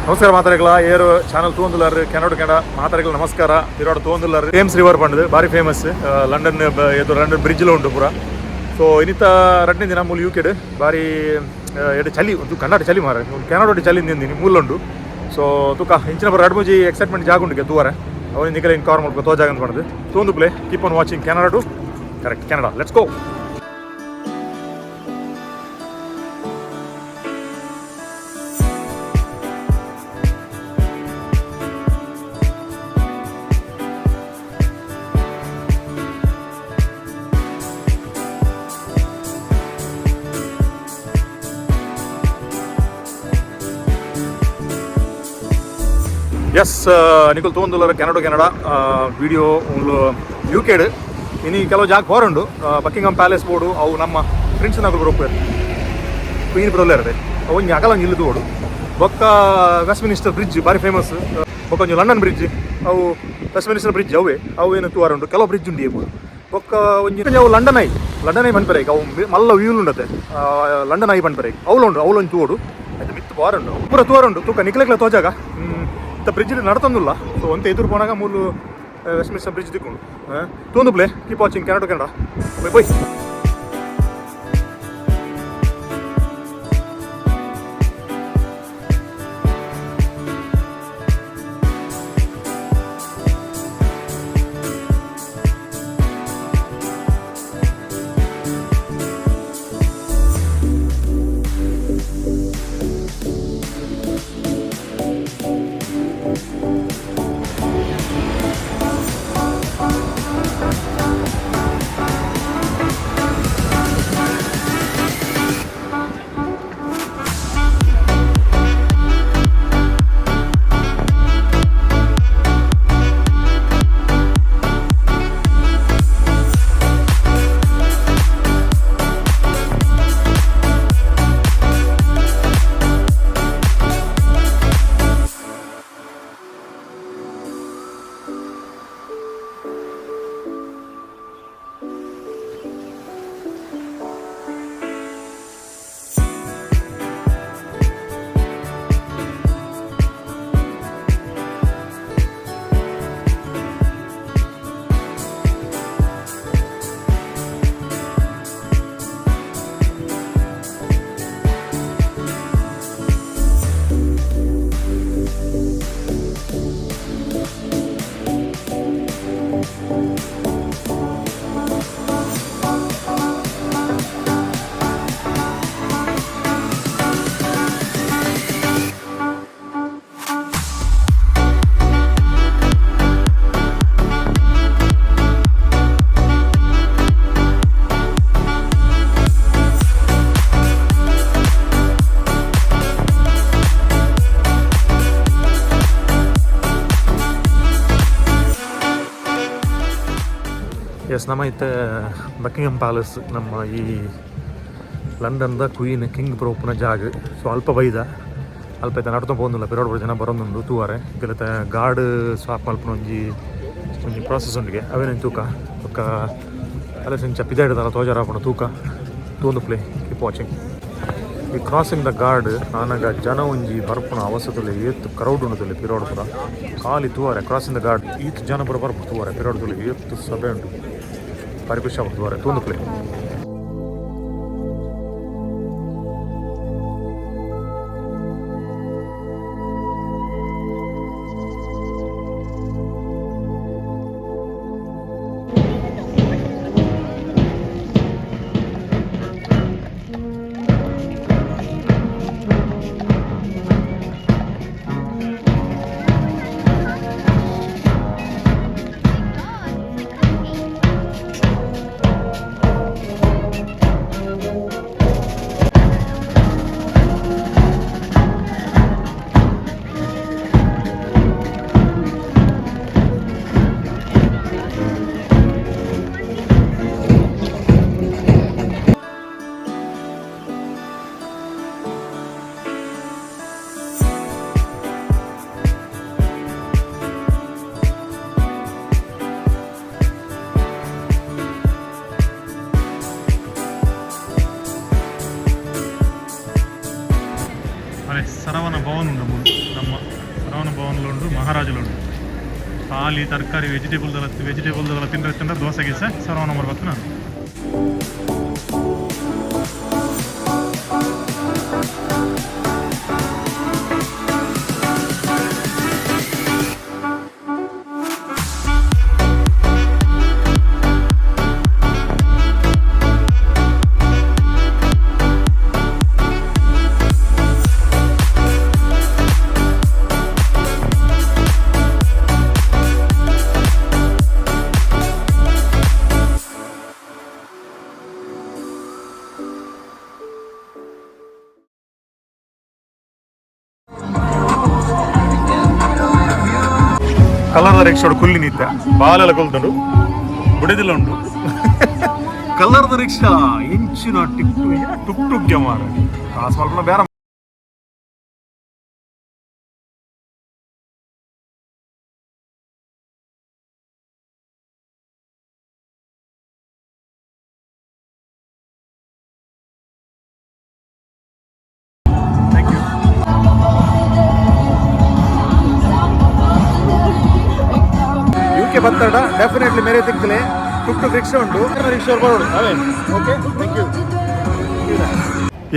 ನಮಸ್ಕಾರ ಮಾತಾಡಗಳ ಏರು channel ತೂಂದುಲಾರು Canada Canada ಮಾತಾಡಗಳ ನಮಸ್ಕಾರ. ಇರೋಡು ತೂಂದುಲಾರು ಟೇಮ್ಸ್ ರಿವರ್ ಪಂಡದು ಬಾರಿ ಫೇಮಸ್. ಲಂಡನ್ ಎದು ಲಂಡನ್ ಬ್ರಿಡ್ಜ್ಲ ಉಂಟು ಪೂರ. ಸೊ ಇನ್ನಿತ ರಡ್ಡನೇ ದಿನ ಮೂಲು ಯೂಕೆಡ್ ಬಾರಿ ಎಡ್ ಚಲಿ ಒಂದು ಕನ್ನಡ ಚಲಿ ಮಾರ ಕೆನಡ ಚಲಿ ನಿಂದಿನಿ ಮೂಲುಂಡು. ಸೊ ತುಕ ಇಂಚಿನ ಬರ ರಡ್ಮುಜಿ ಎಕ್ಸೈಟ್ಮೆಂಟ್ ಜಾಗ ಉಂಟು ತೂವರೆ ಅವನು ನಿಕಲೆ ಇನ್ ಕವರ್ ಮಾಡ್ಕೊ ತೋ ಜಾಗ ಅಂತ ಪಂಡದು ತೂಂದು play. Keep on watching Canada to correct Canada. Let's go. Yes, ನಿಕುಲ್ ತೂಂದುಲ್ಲರ Canada Canada video ಉಂಗ್ಲು ಯುಕೆಡ್. ಇನಿ ಕೆಲವು ಜಾಗ ಹೋರುಂಡು. ಬಕ್ಕಿಂಗಮ್ ಪ್ಯಾಲೇಸ್ ಬೋಡು, ಅವು ನಮ್ಮ ಪ್ರಿನ್ಸ್ ನಗರ ಗ್ರೂಪ್ ಕ್ವೀನ್ ಇರುತ್ತೆ. ಅವು ಒಂಜಿ ಅಗಲ ಒಂಜಿ ಇಲ್ಲು ತೋಡು. ಬೊಕ್ಕ ವೆಸ್ಟ್ ಮಿನಿಸ್ಟರ್ ಬ್ರಿಡ್ಜ್ ಬಾರಿ ಫೇಮಸ್. ಬೊಕ್ಕ ಒಂಜಿ ಲಂಡನ್ ಬ್ರಿಡ್ಜ್, ಅವು ವೆಸ್ಟ್ ಮಿನಿಸ್ಟರ್ ಬ್ರಿಡ್ಜ್ ಅವೇ ಅವು ಏನು ತೂವಾರುಂಡು. ಕೆಲವು ಬ್ರಿಡ್ಜ್ ಉಂಡು ಏಪು. ಬೊಕ್ಕ ಒಂಜಿ ಅವು ಲಂಡನ್ I, London I ಪನ್ಪೆರೆ. ಅವು ಮಲ್ಲ ವ್ಯೂ ಉಂಡತೆ. ಲಂಡನ್ I ಪನ್ಪೆರೆ, ಅವ್ಲು ಉಂಡು. ಅವ್ಲು ಒಂಜಿ ತೂವೊಡು. ಆಯ್ತು, ಮಿತ್ತು ಬಾರುಂಡು ಪೂರ ತೂವರುಂಡು. ತೂಕ ನಿಕ್ಲೆಕ್ಲ ತೋಜಾಗ ಇತ್ತ ಬ್ರಿಡ್ಜ್ ನಡತೊಂದುಲ್ಲ. ಸೊ ಒಂತೆ ಎದುರು ಪೋನಾಗ ಮೂಲು ವೆಸ್ಟ್ ಮಿನಿಸ್ಟರ್ ಬ್ರಿಡ್ಜ್ ತಿಕ್ಕೊಂಡು ತೂಂದು play. Keep watching Canada Canada. Bye bye. Yes, ನಮ್ಮ ಇತ್ತೆ ಬಕ್ಕಿಂಗಮ್ ಪ್ಯಾಲೇಸ್, ನಮ್ಮ ಈ ಲಂಡನ್ದ ಕ್ವೀನ್ ಕಿಂಗ್ ಪ್ರೋಪುನ ಜಾಗ. ಸೊ ಅಲ್ಪ ಬೈದ ಅಲ್ಪ ಇತ್ತೆ ನಡ್ತೊಂದು ಪೋಂದುಲ್ಲ. ಪಿರೋಡ್ ಜನ ಬರೋದುಂಡು ತೂವರೆ. ಕೆಲತ ಗಾರ್ಡ್ ಸ್ವಾಪ್ ಮಲ್ಪುನ ಒಂಜಿ ಒಂಜಿ ಪ್ರಾಸೆಸ್ ಉಂಡಿಗೆ ಅವೇನೇನು ತೂಕ. ಬೊಕ್ಕ ಪ್ಯಾಲೇಸ್ ಇಂಚ ಪಿದಾಯ್ದಲ್ಲ ತೋಜಾರ ಆಪುಂಡು. ತೂಕ ತೂಂದು ಪ್ಲೇ. Keep watching. ಈ ಕ್ರಾಸಿಂಗ್ ದ ಗಾರ್ಡ್ ಆನಗ ಜನ ಒಂಜಿ ಬರ್ಪುನ ಅವಸದಲ್ಲಿ ಏತ್ ಕ್ರೌಡ್ ಉಂಡು ಪಿರೋಡ್ ಪೂರ ಖಾಲಿ ತೂವರೆ. ಕ್ರಾಸಿಂಗ್ the guard ಈತ್ ಜನ ಪೂರ ಬರ್ಪು ತೂವರೆ. ಪಿರೋಡ್ ತುಲೆ ಏತ್ ಸಭೆ ಉಂಟು. ಬಾರಿ ಖುಷಿ ಆಪುಂಡು ತೂವರೆ. ತೂಂದು ಪ್ಲೇ. ನಮ್ಮ ಸರವಣ ಭವನಲುಂಡು, ಮಹಾರಾಜಲುಂಡು. ಖಾಲಿ ತರಕಾರಿ, ವೆಜಿಟೇಬಲ್ ವೆಜಿಟೇಬಲ್ ತಿಂದ್ರೆ ತಿಂದ ದೋಸೆ ಗೀಸೆ ಸರವಣ ಬರ್ಬತ್ತು ನಾನು. ಕಲರ್ದ ರಿಕ್ಷಾಡು ಕುಲ್ಲಿ ನಿತ್ಯ ಬಾಲೆಲ್ಲ ಕೊಲ್ತುಂಡು. ಬುಡದಿಲ್ಲ ಉಂಟು. ಕಲರ್ದ ರಿಕ್ಷಾ ಇಂಚಿನ ಟಿಕ್ ಟುಕ್ ಟುಕ್ ಮಾರ ಕಾಸು ಮಲ್ಪನ ಬೇರೆ. Thank you. UK ಬತ್ತಡ definitely ಮೇರೆ ತಿಕ್ತಲೆ ಟುಕ್ ಟುಕ್ ರಿಕ್ಷಾ ಉಂಟು. ರಿಕ್ಷಾ ಬರೋಡು ಅವೇ. Okay, thank you.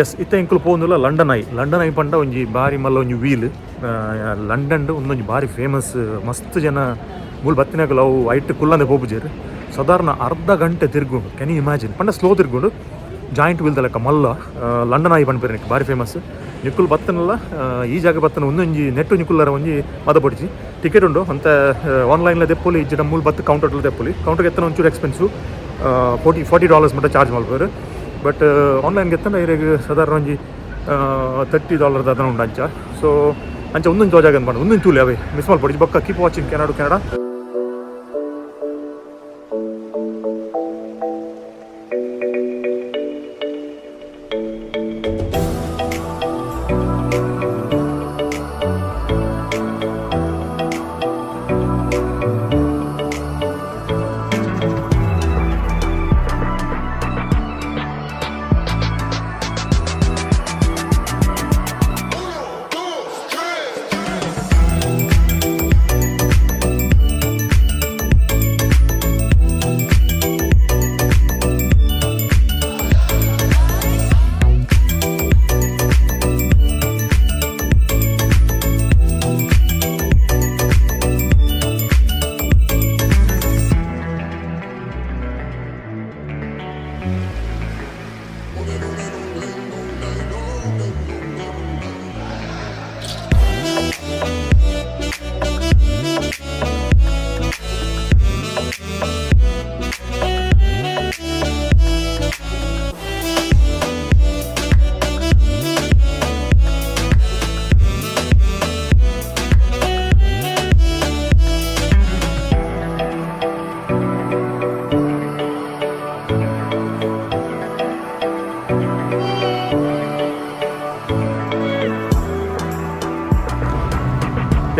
S, ಇತ್ತ ಎಂಕುಲು ಪೋಂದುಲ್ಲ ಲಂಡನ್ I. London I ಪಂಡ ಒಂಜಿ ಬಾರಿ ಮಲ್ಲ ಒಂಜಿ ವೀಲ್. ಲಂಡನ್ ಒಂದೊಂಜಿ ಬಾರಿ ಫೇಮಸ್. ಮಸ್ತ್ ಜನ ಮೂಲು ಬತ್ತಿನಕುಲು ಅವು ಐಟ್ ಕುಲ್ಲಂದೆ ಪೋಪುಜೆರ್. ಸಾಧಾರಣ ಅರ್ಧ ಗಂಟೆ ತಿರ್ಗುಂಡು. Can you imagine? ಪಂಡ ಸ್ಲೋ ತಿರ್ಗುಂಡು, ಜಾಯಿಂಟ್ ವೀಲ್ ಲೆಕ್ಕ ಮಲ್ಲ. ಲಂಡನ್ I ಪನ್ಪೆರ್ ಬಾರಿ ಫೇಮಸ್. ನಿಕ್ಕುಲು ಬತ್ತನಲ್ಲ, ಈ ಜಾಗ ಬತ್ತನ ಒಂದೊಂಜಿ ನೆಟ್ಟು ನಿಕುಲ್ಲರ ಒಂಜಿ ಮದ ಪಡಿಚಿ. ಟಿಕೆಟ್ ಉಂಡು ಅಂತ ಆನ್ಲೈನ್ಲ ದೆಪ್ಪೊಲಿ, ಇಜ್ಜಿಡ ಮೂಲು ಬತ್ತು ಕೌಂಟರ್ ದೆಪ್ಪೊಲಿ. ಕೌಂಟರ್ಗೆ ಎತ್ತನ ಒಂಚೂರು ಎಕ್ಸ್ಪೆನ್ಸಿವ್, $40 ಮಟ್ಟ ಚಾರ್ಜ್ ಮಲ್ಪೆರ್. ಬಟ್ ಆನ್ಲೈನ್ ಎತ್ತನ ಇರೆಗ್ ಸಾಧಾರಣ ಒಂಜಿ $30 ದಾದನ ಉಂಡು ಅಂಚ. ಸೊ ಅಂಚ ಒಂದೊಂದು ತೋಜಾಗ ಅಂದ್ ಒಂದೊಂದು ತೂಲೆ ಅವೇ ಮಿಸ್ ಮಲ್ಪೊಡಿ. ಬೊಕ್ಕ keep watching Canada Canada.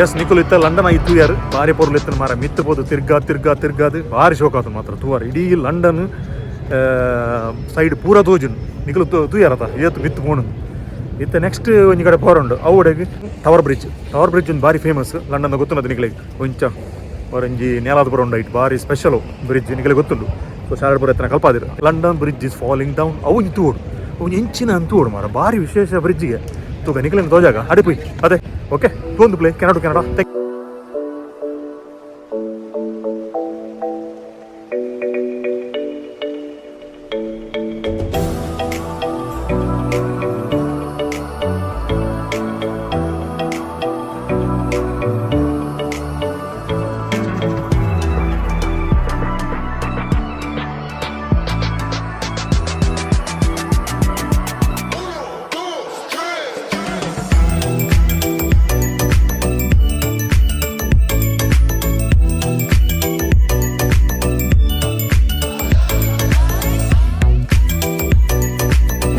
S, ನಿಕುಲು ಇತ್ತ ಲಂಡನ್ I ತೂಯಾರು. ಬಾರಿ ಪೊರ್ಲು ಇತ್ತನ ಮಾರ. ಮಿತ್ತು ಪೋದು ತಿರ್ಗಾ ತಿರ್ಗಾ ತಿರ್ಗಾದು ಬಾರಿ ಶೋಕ್ ಆತು ಮಾತ್ರ ತೂವಾರ್. ಇಡೀ ಲಂಡನ್ ಸೈಡ್ ಪೂರ ತೋಜುನು. ನಿಕುಲು ತೂಯಾರತ ಏತು ಮಿತ್ತು ಪೋಣು. ಇತ್ತ ನೆಕ್ಸ್ಟ್ ಒಂಜಿ ಕಡೆ ಪೋರುಂಡು ಅವುಡೆಗ್ ಟವರ್ ಬ್ರಿಡ್ಜ್. ಟವರ್ ಬ್ರಿಡ್ಜ್ ಒಂದು ಬಾರಿ ಫೇಮಸ್ ಲಂಡನ್, ಗೊತ್ತುಂಡದು ನಿಕಲೆಗ್. ಒಂಚ ಒಂಜಿ ನೇಲಾದ ಪುರ ಉಂಡು ಐಟ್, ಬಾರಿ ಸ್ಪೆಷಲ್ ಬ್ರಿಡ್ಜ್ ನಿಕಲೆ ಗೊತ್ತುಂಡು. ಸೊ ಶಾರಡ್ ಪುರ ಎತ್ತನ ಕಲ್ಪಾದಿರು. London Bridge is falling down. ಅವು ಒಂಜಿ ತೂಡು, ಒಂಜಿ ಇಂಚಿನ ತೂಡು ಮಾರ. ಬಾರಿ ವಿಶೇಷ ಬ್ರಿಡ್ಜ್ಗೆ ತೂಕ ನಿಕಲೆನ್ ತೋಜಾಗ ಅಡಿಪುಯ್ ಅದೇ. ಓಕೆ, ತೂಂದು play Canada Canada.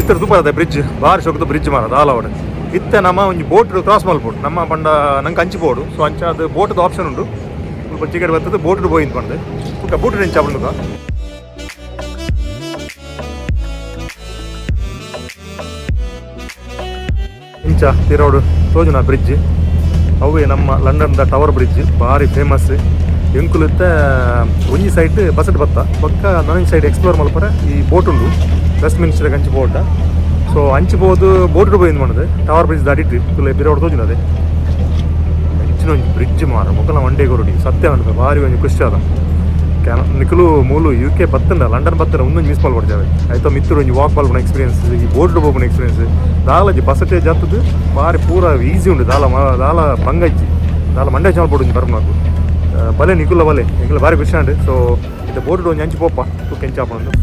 ಇತ್ತರ ಸೂಪರ್ ಅದ ಬ್ರಿಡ್ಜ್, ಬಾರಿ ಶೋಕದ ಬ್ರಿಡ್ಜ್ ಮಾರ ದಾಲ. ಇತ್ತೆ ನಮ್ಮ ಒಂಜಿ ಬೋಟ್ ಕ್ರಾಸ್ ಮಲ್ಪೊಡು. ನಮ್ಮ ಪಂಡ ನಂಗೆ ಅಂಚಿ ಬೋಡು. ಸೊ ಅಂಚ ಅದು ಬೋಟ್ದ ಆಪ್ಷನ್ ಉಂಡು. ಸ್ವಲ್ಪ ಟಿಕೆಟ್ ಬರ್ತದೆ, ಬೋಟ್ ಪೋಯಿಂದ್ ಪಂಡ್ ಬೊಕ್ಕ ಬೋಟ್ ಎಂಚ ಪಂಡುಕ. ಇಂಚ ತಿರೋಡು ತೋಜುನ ಬ್ರಿಡ್ಜ್. ಅವೇ ನಮ್ಮ ಲಂಡನ್ದ ಟವರ್ ಬ್ರಿಡ್ಜ್ ಭಾರಿ ಫೇಮಸ್. ಎಂಕುಲುತ್ತ ಒಂಜಿ ಸೈಡ್ ಬಸ್ಡ್ ಬತ್ತ ಬೊಕ್ಕ ನನೊಂಜಿ ಸೈಡ್ ಎಕ್ಸ್ಪ್ಲೋರ್ ಮಲ್ಪರೆ ಈ ಬೋಟ್ ಉಂಡು, ವೆಸ್ಟ್ ಮಿನಿಸ್ಟರ್ ಅಂಚಿ ಬೋಟ. ಸೊ ಅಂಚಿ ಪೋದು ಬೋಟ್ ಪೋಯಿಂದ್ ಮಣದು ಟವರ್ ಬ್ರಿಡ್ಜ್ ದಾಟಿಟ್ಟು ತುಲೆ ಬಿರೋಡ್ ತೋಜುನದೆ. ಹೆಚ್ಚಿನ ಒಂಜಿ ಬ್ರಿಡ್ಜ್ ಮಾರ ಮೊಕಲ ವಂಡೇ ಕೊರಡಿ ಸತ್ಯ ಉಂಟು. ಭಾರಿ ಒಂಜಿ ಖುಷಿ ಆದ. ಕ್ಯಾನ ನಿಕುಲು ಮೂಲು ಯುಕೆ ಬತ್ತಂಡ, ಲಂಡನ್ ಬತ್ತಂಡ ಒಂದೊಂದು ಮಿಸ್ ಮಲ್ಪಡ್ತೇವೆ ಆಯ್ತಾ. ಮಿತ್ತರು ಒಂಜಿ ವಾಕ್ ಮಲ್ಪುನ ಎಕ್ಸ್ಪೀರಿಯನ್ಸ್, ಈ ಬೋಟ್ ಪೋಪುನ ಎಕ್ಸ್ಪೀರಿಯನ್ಸ್ ದಾಲಜಿ. ಬಸ್ಸಟೇ ಜತ್ತದು ಭಾರಿ ಪೂರ ಈಸಿ ಉಂಡು. ದಾಲ ದಾಲ ಬಂಗಜ್ಜಿ ದಾಲ ಮಂಡ್ಯ ಚಾಲ್ ಒಂಜಿ ಬರ್ಪುನಕು. ಬಲೆ ನಿಕುಲ ಬಲೆ, ಎಂಕುಲ ಭಾರಿ ಖುಷಿ ಉಂಡು. ಸೊ ಇತ್ತೆ ಬೋಟ್ ಒಂಜಿ ಅಂಚಿ ಪೋಪ ತೂಕ ಎಂಚಾಪುಂಡು.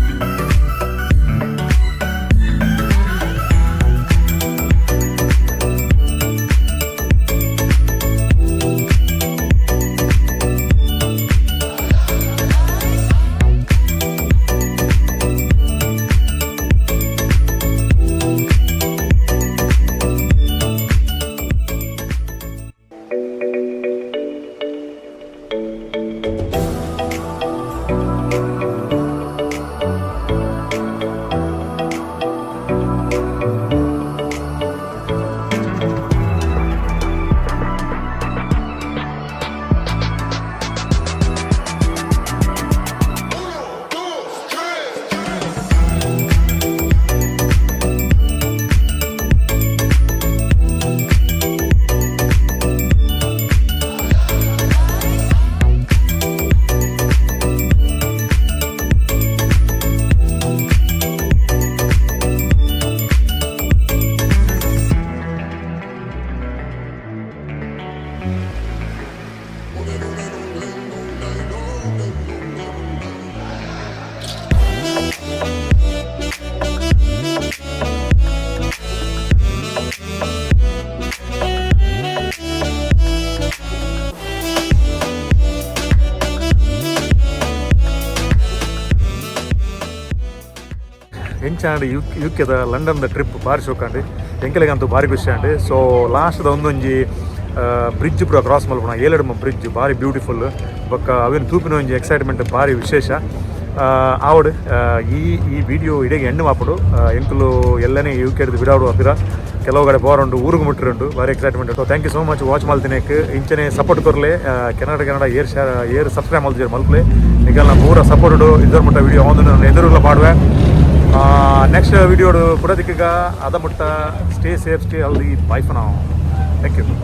ಎಂಚಾಂಡ್ ಯುಕೆದ ಲಂಡನ್ದ ಟ್ರಿಪ್ ಬಾರಿ ಶೋಕಾಂಡ್. ಎಂಕಲೆಗಂತೂ ಭಾರಿ ಖುಷಿ ಆಂಡ್. ಸೊ ಲಾಸ್ಟ್ದ ಒಂದೊಂಜಿ ಬ್ರಿಡ್ಜ್ ಪೂರ ಕ್ರಾಸ್ ಮಲ್ಪುನ ಏಲಡ್ಮ ಬ್ರಿಡ್ಜ್ ಭಾರಿ ಬ್ಯೂಟಿಫುಲ್. ಬೊಕ್ಕ ಅವೇನು ತೂಪಿನ ಒಂಜಿ ಎಕ್ಸೈಟ್ಮೆಂಟ್ ಭಾರಿ ವಿಶೇಷ ಆವಡ್. ಈ ಈ ವಿಡಿಯೋ ಇಡೀ ಎಂಡ್ ಮಾಪುಡು. ಎಂಕುಲು ಎಲ್ಲನೇ ಯುಕೆಡ್ದು ಬಿಡಾಡು ಅಪಿರ ಕೆಲವು ಕಡೆ ಬೋರ್ ಉಂಟು, ಊರುಗು ಮುಟ್ಟಿರುಂಡು. ಭಾರಿ excitement. So thank you so much watch ಮಲ್ತಿನೇಕ್. ಇಂಚನೆ ಸಪೋರ್ಟ್ ಕೊರ್ಲೆ. ಕೆನಡ ಕೆನಡ ಏರ್ ಶೇರ್ ಏರ್ ಸಬ್ಸ್ಕ್ರೈಬ್ ಮಲ್ತಿಜರ್ ಮಲ್ಪಲೆ. ನಿಕಲ್ನ ಪೂರ ಸಪೋರ್ಟ್ ಇದ್ದರ್ ಮುಟ್ಟ ವಿಡಿಯೋ ಒಂದು ಎದುರುಲ ಪಾಡುವೆ. ನೆಕ್ಸ್ಟ್ ವಿಡಿಯೋಡು ಪುರ ದಿಕ್ಕಗ. ಅದ ಮುಟ್ಟ stay safe, stay healthy. Bye for now. Thank you.